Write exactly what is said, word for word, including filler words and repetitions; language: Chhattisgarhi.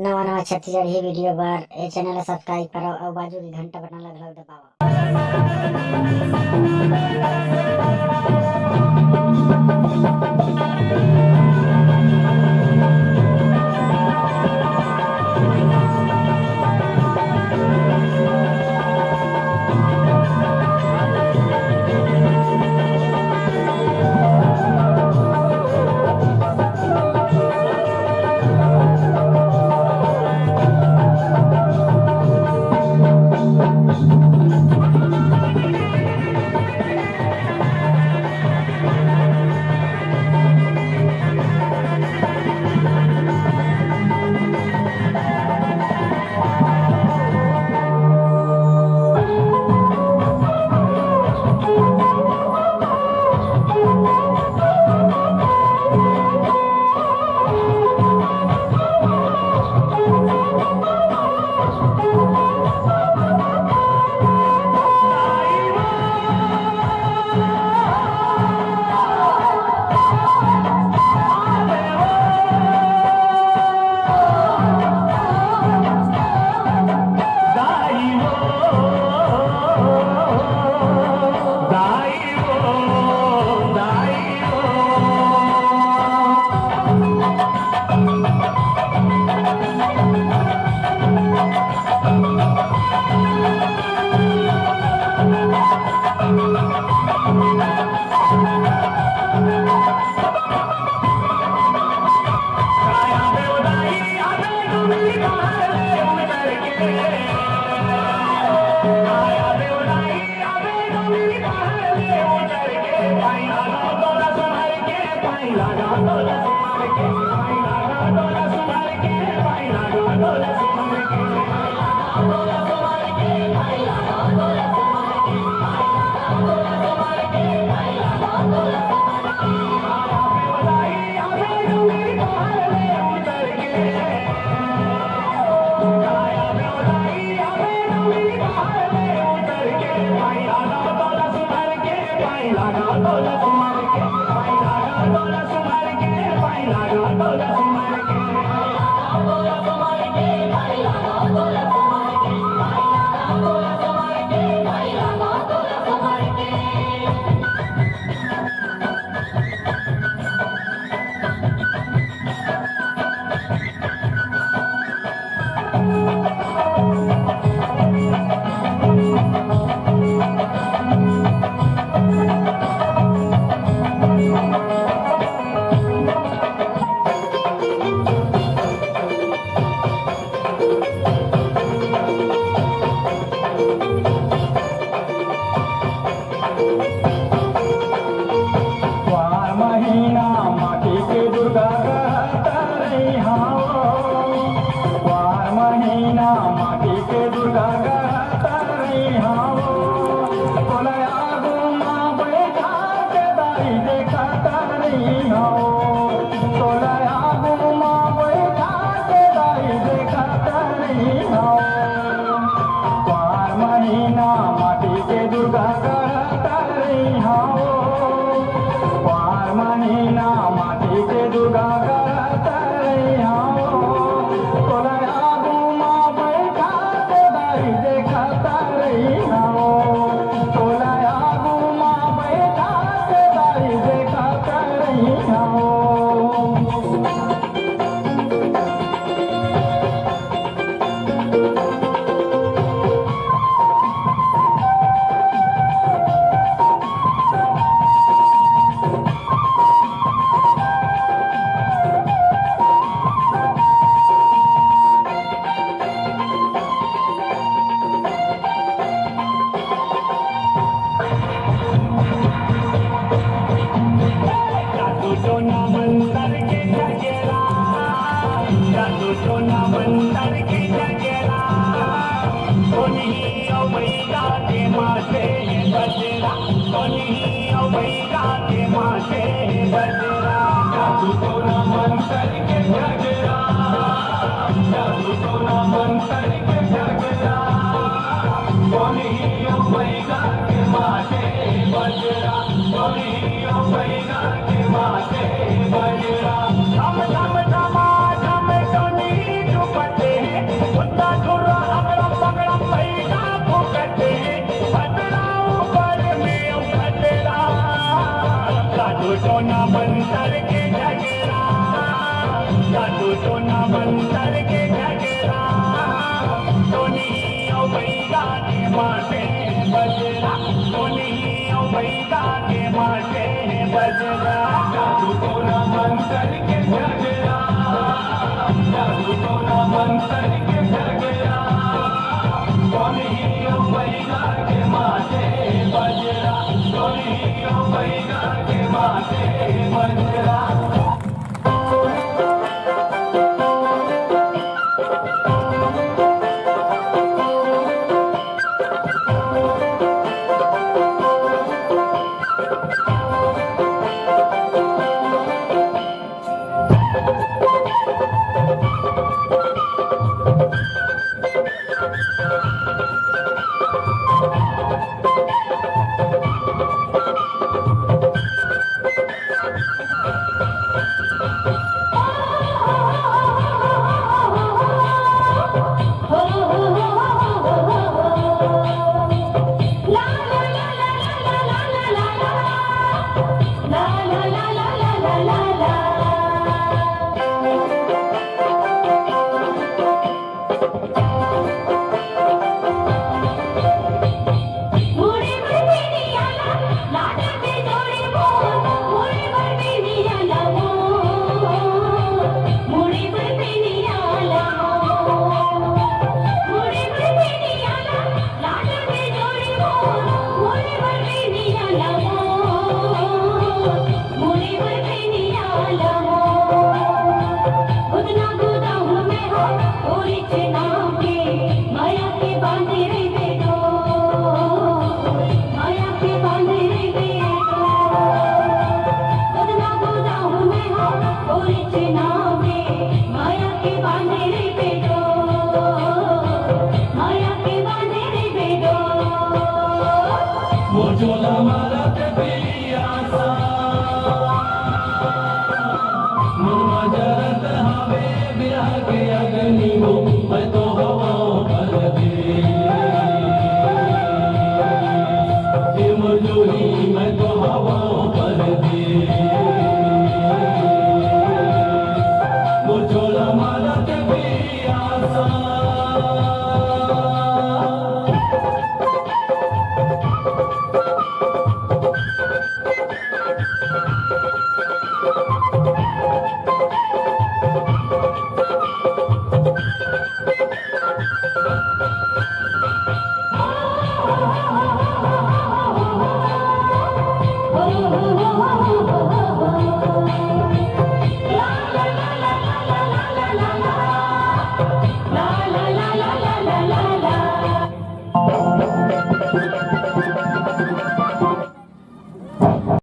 नवा नवा छत्तीसगढ़ी video बर ए channel ला subscribe करो अउ बाजू के घंटा button ला घलो दबाओ। क्वार महीना माटी के दुर्गा कहत रही हाव। क्वार महीना माटी के दुर्गा कहत रही हाव। तोला आगू मा बैठा के दाई देखत रही हाव। तोला आगू मा बैठा के दाई देखत रही हाव। क्वार महीना माटी के दुर्गा कहत रही हाव। क्वार महीना माटी के दुर्गा कहत रही हाव। तोला आगू मा बैठा के दाई देखत रही हाव। तोला आगू मा बैठा के दाई देखत रही हाव। जादू टोना मंतर के गजरा, जादू टोना मंतर के गजरा, कोनी अवैदा के माथे बजरा, कोनी अवैदा के माथे बजरा। जादू टोना मंतर के गजरा, जादू टोना मंतर के गजरा, कोनी अवैदा के माथे बजरा। करके झगड़ा, टोनी ओ बैगा के माथे बजरा, टोनी ओ बैगा के माथे बजरा। जादू टोना मंतर के झगड़ा, जादू टोना मंतर के झगड़ा, टोनी ओ बैगा के माथे बजरा, टोनी ओ बैगा के माथे बजरा। मोर चोला मारत पियासा, मोर नजरत हवे बिरह के अग्नि वो, मैं तो हवा परदेस। ए मोर जूही, मैं तो हवा परदेस। मोर चोला मारत पियासा।